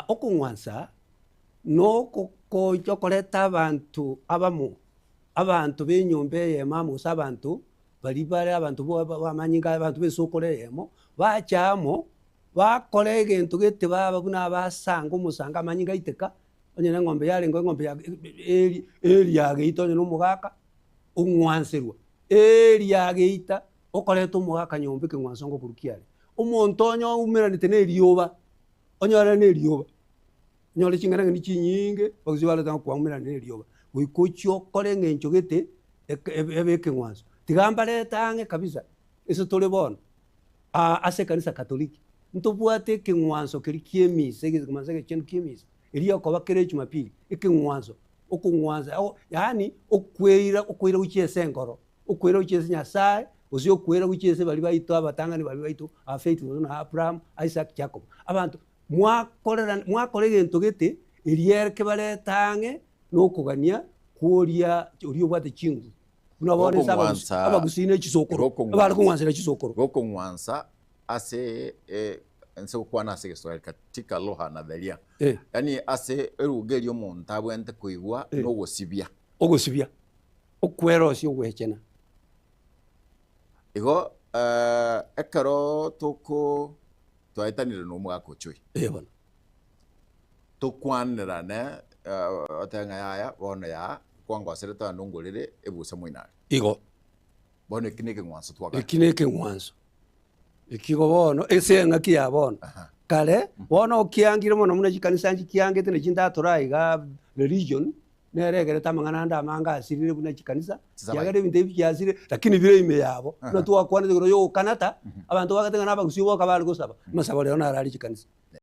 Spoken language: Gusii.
Okong'wansa nogokocha koreta abanto abamo, abanto b'enyomba eyemo amo gose abanto baria bare abanto b'amanyinga abanto b'esokoro eyemo, bacha amo, bakora egento gete baba buna abasanga omosango amanyinga aiteka, onye na eng'ombe yarenge eng'ombe ya eeri eeri yageita onye na omogaka, ong'wanserwa, eeri yageita, okoreta omogaka nyomba ekeng'wanso ngokorwa kiare. Omonto onye oumeranete na erioba. Onyore nerioba, onyore ching'enang'eni chinyinge, bagosii barete ng'a kwaumerana nerioba, goika ochie okore eng'encho gete, eke ebe ekeng'wanso. Tiga mbarete ang'e kabisa, ase tore bono, ase ekanisa katoliki, ntobwate ekeng'wanso keria kia emisa, ekeng'wanso egechenu kia emisa, erio ekoba kera ejumapili, ekeng'wanso, okong'wansa o yaani okweira okweira gochia ase enkoro. Okwera gochia ase Nyasae, gose okwera gochia ase baria baito abatang'ani baria baito our faithful buna Abraham, Isaac, Jacob. Abanto mwakorera mwakora egento gete erio kebarete ang'e nokogania kworia oria obwate chinguru. Buna bono ase abagusi Gokong'wansa- abagusii ne chisokoro, Gokong'wansa- abare kong'wansera chisokoro. Gokong'wansa ase nse gokwana ase egeswahili katika lugha nadharia Eh. yaani ase eruga eria omonto abwenerete koigwa Eh. na ogosibia. Ogosibia. Okwerosia ogwechena. Igo ekero toko twaetanire na omogaka ochoe. Ee bono. Tokwanerane otebe ng'a yaya bono yaa kwangoserete naende ongorere ebusa moino aria. Igo. Bono eki na ekeng'wanso twakora. Eki na ekeng'wanso. Eki igo bono ase eng'aki ya bono. Kare, bono okiangire mono buna chikanisa nchikiangete na chintatora igaa religion, Nere egerete amang'ana ande amange asirire buna chikanisa, ekiagera ebinto ebi biasirire, lakini bire ime yabo. Buna twakwanete igoro ya ogokanata, abanto bagete ng'a nabagusii boka bare gosaba, amasabo rero naro are chikanisa.